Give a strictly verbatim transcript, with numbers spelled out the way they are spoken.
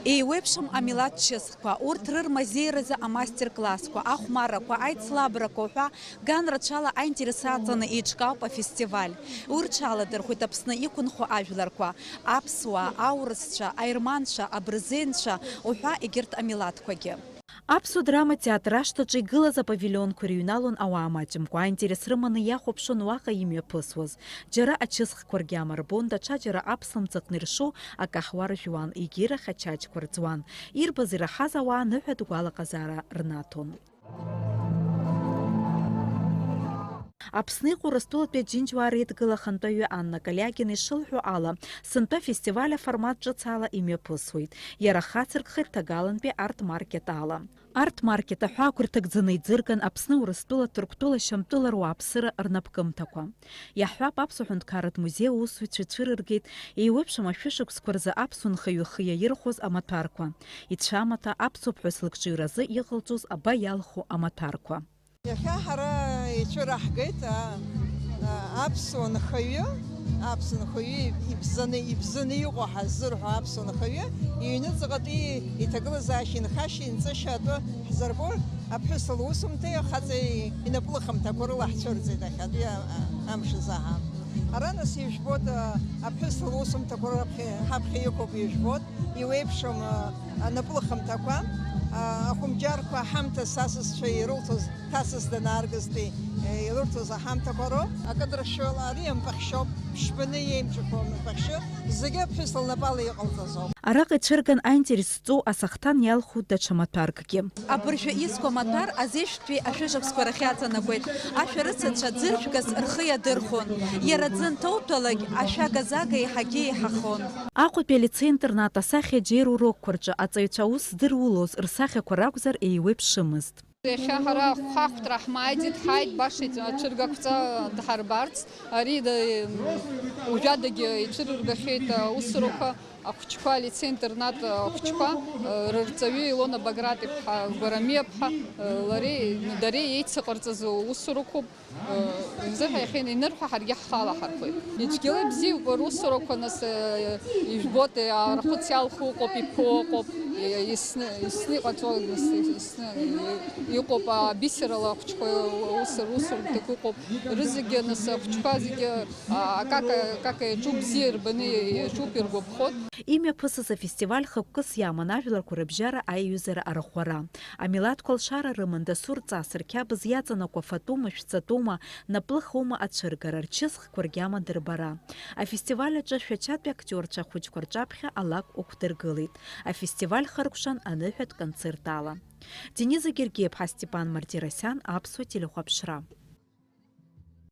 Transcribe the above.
Еиуеиԥшым амилаҭ чысхқәа, урҭ рырмазеиразы амастер-классқәа, ахәмаррақәа, аицлабрақәа уҳәа, ган рацәала аинтерес аҵаны еиҿкаауп афестиваль. Уи рҽаладырхәит Аԥсны иқәынхо ажәларқәа, аԥсуаа, аурысцәа, аерманцәа, абырзенцәа уҳәа егьырҭ амилаҭқәагьы. Аԥсуа драма театр ашҭаҿы игылаз апавилионқәа ирыҩналон ауаа маҷымкәа, аинтерес рыманы иахәаԥшуан уаҟа имҩаԥысуаз. Џьара ачысхқәа ргьама рбон, даҽаџьара аԥслымӡ аҟны иршо акаҳуа ржәуан, егьирахь ачаҷқәа рӡуан. Ирбаз ираҳаз ауаа ныҳәатә гәалаҟазаара рнаҭон. Аԥсны иҟоу Урыстәылатәи аџьынџьуаа реидгыла ахантәаҩы Анна Калиагина ишылҳәо ала, сынтәа афестиваль аформат ҿыц ала имҩаԥысуеит. Иара хацыркхеит Ҭагалантәи арт-маркет ала. Арт-маркет аҳәаақәа рҭагӡаны иӡырган Аԥсны, Урыстәыла, Ҭырқәтәыла, Шьамтәыла руааԥсыра рнапкымҭақәа. Иаҳҳәап, Аԥсуа ҳәынҭқарратә музеи аусзуҩцәа ицәырыргеит еиуеиԥшым ашәышықәсқәа рзы аԥсуа нхаҩы ихы иаирхәоз амаҭәарқәа. Ицәамаҭәа, аԥсуа ԥҳәыс лыкҿыҩразы иҟалҵоз аба иалху амаҭәарқәа. Иахьа ҳара ицәыраҳгеит, а, а, аԥсуа нхаҩы, аԥсуа нхаҩы ибзаны, ибзаны иҟоу ҳаззырҳәо аԥсуа нхаҩы иҩныҵҟатәи иҭагылазаашьа инхашьа, инҵышьа атәы ҳзырбо аԥҳәыс лусумҭеи ахаҵеи инапылахымҭақәа рыла ҳцәырҵит иахьатәи, а, а, амш азы ҳа. Ара нас ижәбоит, а, аԥҳәыс лусумҭақәа раԥхьа, ҳаԥхьа иқәуп ижәбоит, иуеиԥшым, а, анапылахымҭақәа, а, ахәымџьарқәа ҳамҭас асасцәа ирылҭоз Ҭасыс данааргазтәи, е, илырҭоз аҳамҭақәа роуп. Акыдыршәала ари ампахьшьоуп, ԥшьбаны иеимҿыхо ампахьшьы, зегьы аԥҳәыс лнапала иҟалҵазоуп. Араҟа ицәырган аинтерес зҵоу асахҭан иалху даҽа маҭәаркгьы. Абыржәы иску амаҭәар азеижәтәи ашәышықәсқәа рахь иаҵанакуеит. Ашәарыцацәа ӡыржәгас рхы иадырхәон. Иара аӡы анҭоуҭәалак, ашәага-зага еиҳагьы еиҳахон. Аҟәатәи алицеи-интернат асахьа аџьеи рурокқәа рҿы аҵаҩцәа аус здырулоз рсахьақәа ракәзар еиуеиԥшымызт. Иахьа ҳара ахәхахәҭра ҳмааиӡеит, ҳааит, баша ицәыргақәҵа дҳарбарц. Ари да-, уажәадагьы ицәырыргахьеит аусурақәа, ахәыҷқәа, алицеи-интернат ахәыҷқәа, рырҵаҩы Илона Баграт-иԥҳа Гәарамиа-ԥҳа, лареи, дареи еицыҟарҵаз усурақәоуп. Рзыҳәа иахьа инырҳәа, ҳаргьы ҳхала ҳархәеит. Ицәгьала ибзиоуп русурақәа, нас, ижәбоит, арахәыц иалху ыҟоуп, иԥо ыҟоуп, исны, исны иҟаҵо, нас, исны иҟоуп, абисерала ахәыҷқәа ус, русурҭақәа ыҟоуп. Рызегьы, нас, ахәыҷқәа зегьы, акака, акака иаҿуп, бзиа ирбаны иаҿуп, иргәаԥхоит. Имҩаԥысыз афестиваль хықәкыс иаман ажәларқәа рыбжьара аиҩызара арӷәӷәара. Амилаҭқәа алшара рыман дасу рҵас, рқьабз иаҵанакуа фатәума, шәҵатәума, наплыхума ацәыргара, рчысхқәа ргьама дырбара. Афестиваль аҿы шәачатәи актиорцәа ахәыҷқәа рҿаԥхьа алакә ықәдыргылеит. Афестиваль хыркәшан аныҳәатә концерт ала. Дениза Гергиаԥҳа, Степан Мартиросиан, Аԥсуа телехәаԥшра.